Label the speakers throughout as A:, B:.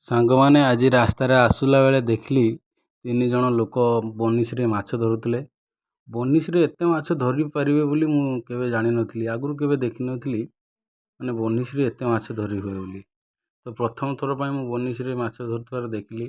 A: ସାଙ୍ଗମାନେ, ଆଜି ରାସ୍ତାରେ ଆସିଲା ବେଳେ ଦେଖିଲି ତିନି ଜଣ ଲୋକ ବନିଶୀରେ ମାଛ ଧରୁଥିଲେ। ବନିଶୀରେ ଏତେ ମାଛ ଧରିପାରିବେ ବୋଲି ମୁଁ କେବେ ଜାଣିନଥିଲି, ଆଗରୁ କେବେ ଦେଖିନଥିଲି, ମାନେ ବନିଶୀରେ ଏତେ ମାଛ ଧରି ହୁଏ ବୋଲି। ତ ପ୍ରଥମ ଥର ପାଇଁ ମୁଁ ବନିଶୀରେ ମାଛ ଧରୁଥିବାର ଦେଖିଲି।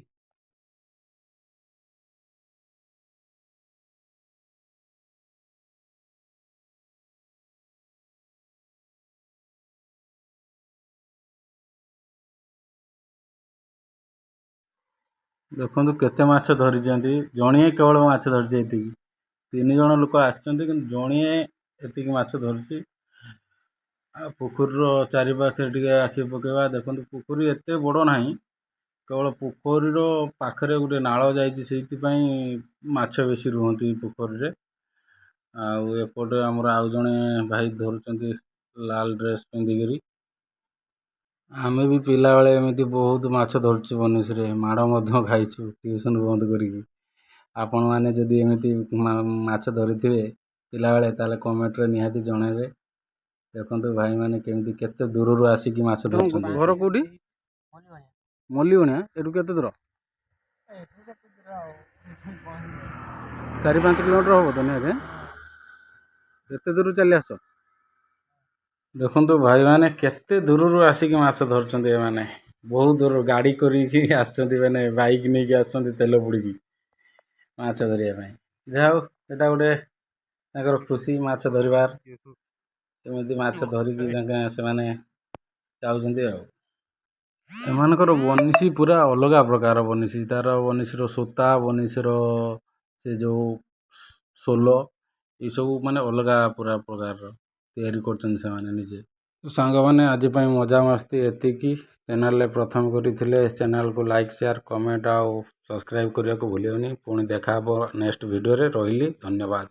A: ଦେଖନ୍ତୁ କେତେ ମାଛ ଧରିଛନ୍ତି। ଜଣିଏ କେବଳ ମାଛ ଧରିଛି ଏତିକି। ତିନି ଜଣ ଲୋକ ଆସିଛନ୍ତି, କିନ୍ତୁ ଜଣିଏ ଏତିକି ମାଛ ଧରିଛି। ଆଉ ପୋଖରୀର ଚାରିପାଖରେ ଟିକେ ଆଖି ପକାଇବା। ଦେଖନ୍ତୁ, ପୋଖରୀ ଏତେ ବଡ଼ ନାହିଁ, କେବଳ ପୋଖରୀର ପାଖରେ ଗୋଟେ ନାଳ ଯାଇଛି, ସେଇଥିପାଇଁ ମାଛ ବେଶୀ ରୁହନ୍ତି ପୋଖରୀରେ। ଆଉ ଏପଟେ ଆମର ଆଉ ଜଣେ ଭାଇ ଧରୁଛନ୍ତି ଲାଲ ଡ୍ରେସ୍ ପିନ୍ଧିକରି। ଆମେ ବି ପିଲାବେଳେ ଏମିତି ବହୁତ ମାଛ ଧରିଛୁ ବନିଶୀରେ, ମାଡ଼ ମଧ୍ୟ ଖାଇଛୁ ଟ୍ୟୁସନ୍ ବନ୍ଦ କରିକି। ଆପଣମାନେ ଯଦି ଏମିତି ମାଛ ଧରିଥିବେ ପିଲାବେଳେ, ତାହେଲେ କମେଣ୍ଟରେ ନିହାତି ଜଣାଇବେ। ଦେଖନ୍ତୁ ଭାଇମାନେ କେମିତି କେତେ ଦୂରରୁ ଆସିକି ମାଛ ଧରୁଛନ୍ତି। ଘର କେଉଁଠି? ମଲିବଣିଆ। ଏଠୁ କେତେ ଦୂର?
B: ଏଠୁ କେତେ ଦୂର ଆଉ?
A: 4-5 କିଲୋମିଟର ହେବ ତ ନିହାତି। ଏତେ ଦୂରରୁ ଚାଲି ଆସ। ଦେଖନ୍ତୁ ଭାଇମାନେ କେତେ ଦୂରରୁ ଆସିକି ମାଛ ଧରୁଛନ୍ତି। ଏମାନେ ବହୁତ ଦୂରରୁ ଗାଡ଼ି କରିକି ଆସିଛନ୍ତି, ମାନେ ବାଇକ୍ ନେଇକି ଆସୁଛନ୍ତି ତେଲ ପୋଡ଼ିକି ମାଛ ଧରିବା ପାଇଁ। ଯାହା ହଉ, ଏଇଟା ଗୋଟେ ତାଙ୍କର ଖୁସି ମାଛ ଧରିବାର। ଏମିତି ମାଛ ଧରିକି ତାଙ୍କ ସେମାନେ ଯାଉଛନ୍ତି। ଆଉ ଏମାନଙ୍କର ବନିଶୀ ପୁରା ଅଲଗା ପ୍ରକାର ବନିଶୀ। ତାର ବନିଶୀର ସୂତା, ବନିଶୀର ସେ ଯେଉଁ ସୋଲ, ଏସବୁ ମାନେ ଅଲଗା ପୁରା ପ୍ରକାରର ତିଆରି କରୁଛନ୍ତି ସେମାନେ ନିଜେ। ସାଙ୍ଗମାନେ, ଆଜି ପାଇଁ ମଜାମସ୍ତି ଏତିକି। ଚ୍ୟାନେଲରେ ପ୍ରଥମ କରିଥିଲେ ଚ୍ୟାନେଲକୁ ଲାଇକ୍, ସେୟାର, କମେଣ୍ଟ ଆଉ ସବସ୍କ୍ରାଇବ୍ କରିବାକୁ ଭୁଲିବେନି। ପୁଣି ଦେଖା ହେବ ନେକ୍ସଟ ଭିଡ଼ିଓରେ। ରହିଲି, ଧନ୍ୟବାଦ।